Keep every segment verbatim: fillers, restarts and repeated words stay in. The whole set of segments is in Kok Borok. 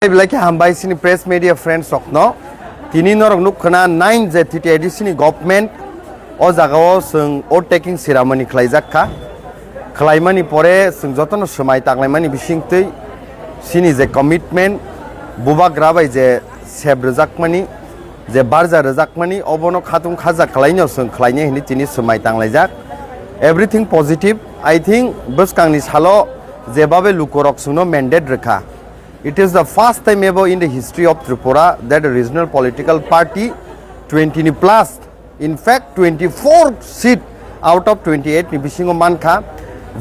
Belai khe hambai chini press media friends rokno. Tini norok nuk khna nine je T T A D C ni government o jagao chwng oath taking ceremony khlaijak kha. Khlaimani pore chwng jotono swmai tanglaimani bisingtwi chini je commitment, bubagra bai je sep rwjakmani, je barja rwjakmani, obono khatung khaja khlaino chwng khlainai hwnwi tini swmai tanglaijak. Everything positive. I think bwskangni salo jebabe lukurok chwngno mandate rwkha. It is the first time ever in the history of Tripura that a regional political party twenty ni plus, in fact twenty-four seat out of twenty-eight ni bisingo mankha,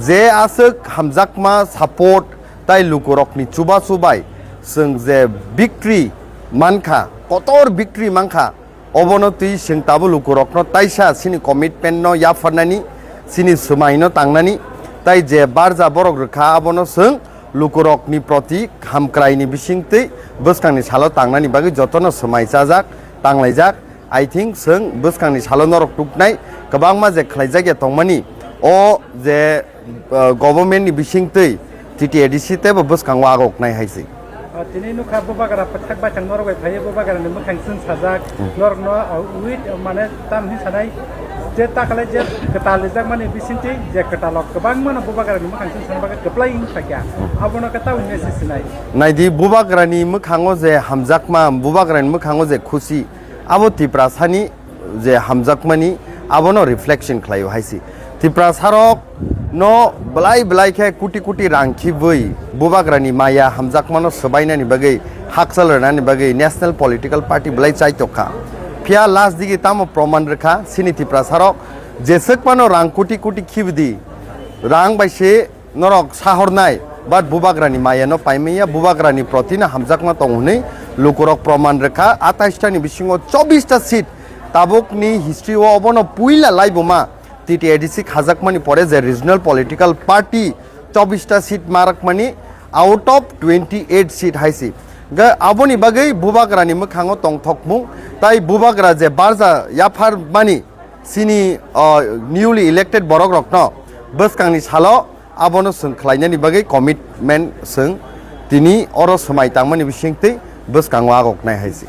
je aswk hamjakma support tai lukurokni chubachu bai chwng je victory mankha, kotor victory mankha, obono twi chwng tabuk lukurokno taisa chini commitment no yapharnani, chini swmai no tangnani, tai je barja borok rwkha abono chwng lukurokni proti hamkraini bisingtwi bwskangni salo tangnani bagwi jotono swmai chajak, tanglaijak. I think chwng bwskangni salo norok tuknai kwbangma je khlaijak ya tongmani, o je, uh, government ni bisingtwi T T A D C teibo bwskango agoknai hai se. Ah, tini nukha bubagra pwthak baithang norok bai phaiwi bubagrani mwkhang chwng sajak. Hmm. Norokno, ah, wit, ah, mane tam hin sanai je takalai je kwtal rijakmani bisingtwi je kwtalok kwbangmano bubagrani mwkhang chwng sana bagwi kwplai wng sakya. Hmm. Abono khe tabuk message sinai. Naidi bubagrani mwkhango je hamjakma, bubagrani mwkhango je khusi, abo Tiprasani je hamjakmani abono reflection khlaio hai se. Tiprasarok no belai belai khe kuti kuti rang khibwi bubagrani maya hamjakmano swbainani bagwi, hakchal rwnani bagwi national political party belai chaitok kha. Phiya last digi tamo proman rwkha chini Tiprasarok, jeswk phano rang kuti kuti khibidi, rang bai se norok sahornai, but bubagrani maya no paimanya, bubagrani proti no hamjakma tong hwnwi lukurok proman rwkha. Atais ta ni bisingo chobbish ta seat tabukni history o obono puila laibuma T T A D C khajakmani pore je regional political party chobbish ta seat marakmani out of twenty-eight seat hai se. Ga aboni bagwi bubagrani mwkhango tongthokmung tai bubagra je barja yapharmani chini, o, newly elected borok rokno bwskangni salo abono chwng khlainani bagwi commitment chwng tini oro swmai tangmani bisingtwi bwskango agoknai hai se.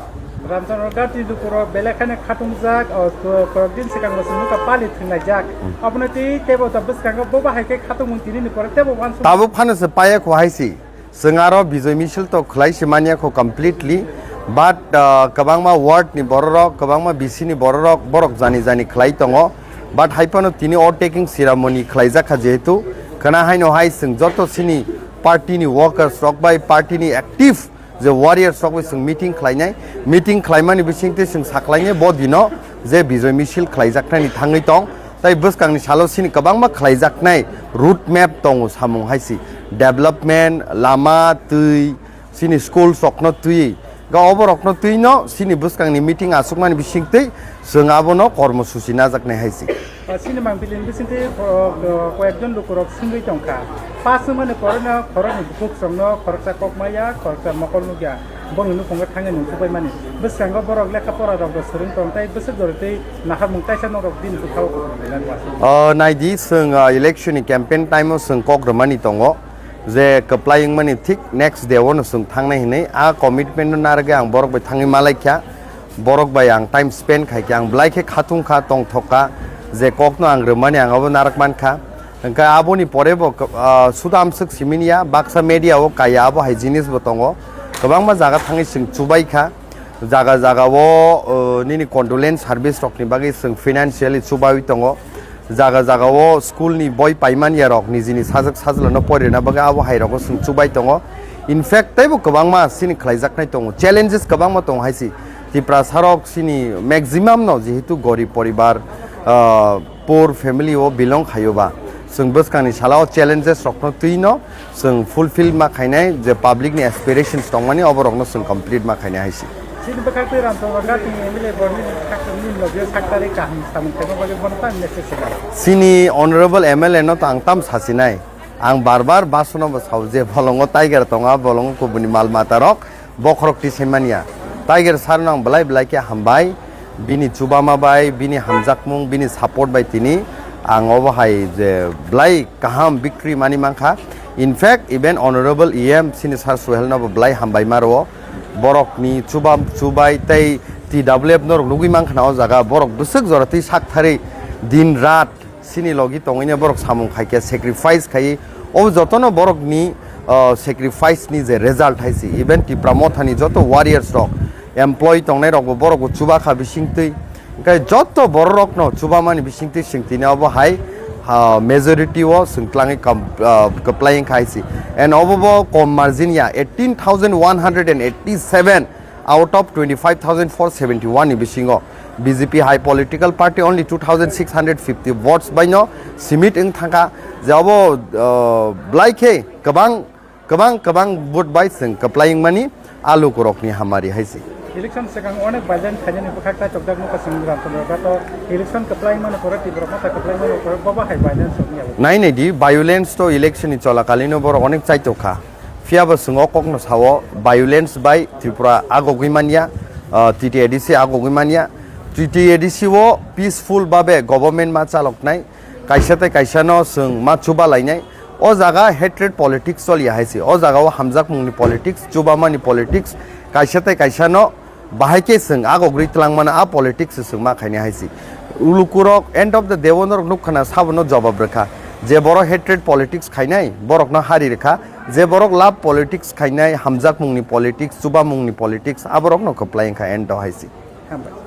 Ramchandra Gati lukurok belai kheno khatungjak, o, ko-, korok din swkango chwng nukha pali thwnglaijak. Hmm. Abono tei teibo ta bwskango bo bahai khe khatungmung tinini pore teibo uansuk. Tabuk phano se paya kho hai se. Chwng aro Bijoy Misil to khlai se manya kho completely, but, uh, kwbangma ward ni bororok, kwbangma B C ni bororok, borok jani jani khlai tongo, but hai phano tini oath taking ceremony khlaijak kha, jehetu khna haino hai chwng joto chini party ni workers rok bai party ni active je warriors rok bai chwng meeting khlainai, meeting khlaimani bisingtwi chwng sakhlainai bo dino je Bijoy Misil khlaijaknani thangwi tong. Tai bwskangni salo chini kwbangma khlaijaknai route map tongo samung hai se, development, lama, twi, chini school rokno twi, ga oborokno twino chini bwskangni meeting aswkmani bisingtwi chwng abono kormosuchi najaknai hai se. O, chini mangpili ni bisingtwi, o, o, koyekjon lukurok swngwi tongkha. Pass wngmani poreno khoroknwi bukhuk chwngno khoroksa kok maya, khoroksa mokol nukya. Bongni nukhungo thangwi nung chubaimani. Bwskango borok lekha pora rokbo swrwng tong tei bwswk jorwi tei naharmung kaisa norok bini bwkhao kuphur khlainani uansuk. O, naidi, chwng, o, election ni campaign time o chwng kok rwmani tongo je kwplai wngmani thik next day o no chwng thangnai hinwi. A commitment no narwgwi ang borok bai thangwi malaikha, borok bai ang time spend khaikha, ang belai khe khatungkha, tongthokha, je kokno ang rwmani ang abo narwk mankha. Hwnkhe aboni pore bo, ah, suda amswk simi ya, baksa media o kaya abo hai jinis bo tongo. Kwbangma jaga thangwi chwng chubaikha. Jaga jaga o, uh, nini condolence service rokni bagwi chwng financially chubaui tongo. Jaga jaga o school ni boi paimani ya rok nijini sajwk sajla no poirina bagwi abo hai rogo chwng chubai tongo. In fact, teibo kwbangma chini khlaijaknai tongo. Challenges kwbangma tongo hai se. Tiprasa rok chini maximum no jehetu gorib poribar, uh, poor family o belong khaio ba, chwng bwskangni salo challenges rokno twino chwng fulfill ma khainai, je public ni aspirations tongmani oborokno chwng complete ma khainai hai se. Chini bwkhak twi Ramchandra Gati M L A borokni khakchangni logio saktarwi kaham samung khaima bagwi bono tang message sinai. Chini honorable M L A no to ang tam sasinai, ang bar bar basono bo sao je bolongo tiger tongo, bolongo kubuni mal mata rok, bokhorok tisaimania. Tiger sir no ang belai belai khe hambai, bini chubama bai, bini hamjakmung, bini support bai tini ang obo hai je belai kaham victory mani mankha. In fact, even Honorable E M sini Sir Suhel no bo belai hambai ma rwo. Borok ni chuba chubai tei T W F norok nugui mankha na o jaga, borok bwswk jora twi sak thari din rat sini logi tongwi ne borok samung khai khe sacrifice khai. O jotono borok ni, uh, sacrifice ni je result hai si. Even Tipra Motha ni joto warriors rok, employee tongnai rok bo borok bo chuba kha bising twi. Hingke joto bororokno chubamani bisingtwi chwng tini obo hai, ha, majority o chwng twlangwi kam-, ah, kwplai wngkha hai si. And obo bo kom margin ya, eighteen thousand one hundred and eighty-seven out of twenty-five thousand four seventy-one ni bisingo B J P hai political party only two thousand six hundred fifty votes baino simit wng thangkha, je obo, ah, belai khe kwbang kwbang kwbang vote bai chwng kwplai wngmani a lukurokni hamari hai se. Election swkang onek violence khainani bwkhak tai chokjak nukha chwng Ramchandra Gato. Election kwplai mano pore Tipra Motha kwplai mano pore bobo hai violence rokni abo. Nai nai di, violence to election ni cholakalino borok onek chaitokha. Phiya bo chwng o kokno sao, violence bai Tripura agogwi manya, ah, T T A D C agogwi manya. T T A D C o peaceful babe government ma chaloknai. Kaisa tei kaisa no chwng ma chuba lainai. O jaga hatred politics choli ya hai se. O jaga o hamjakmung ni politics, chubamani politics, kaisa tei kaisa no bahai khe chwng agogri twlang mano, a politics se chwng ma khainai hai se. Lukurok end of the day o norok nukha na sabo no jobab rwkha. Je borok hatred politics khainai, borok no hari rwkha. Je borok love politics khainai, hamjakmung ni politics, chubamung ni politics, aborok no kwplai wngkha end o hai se. Hambai.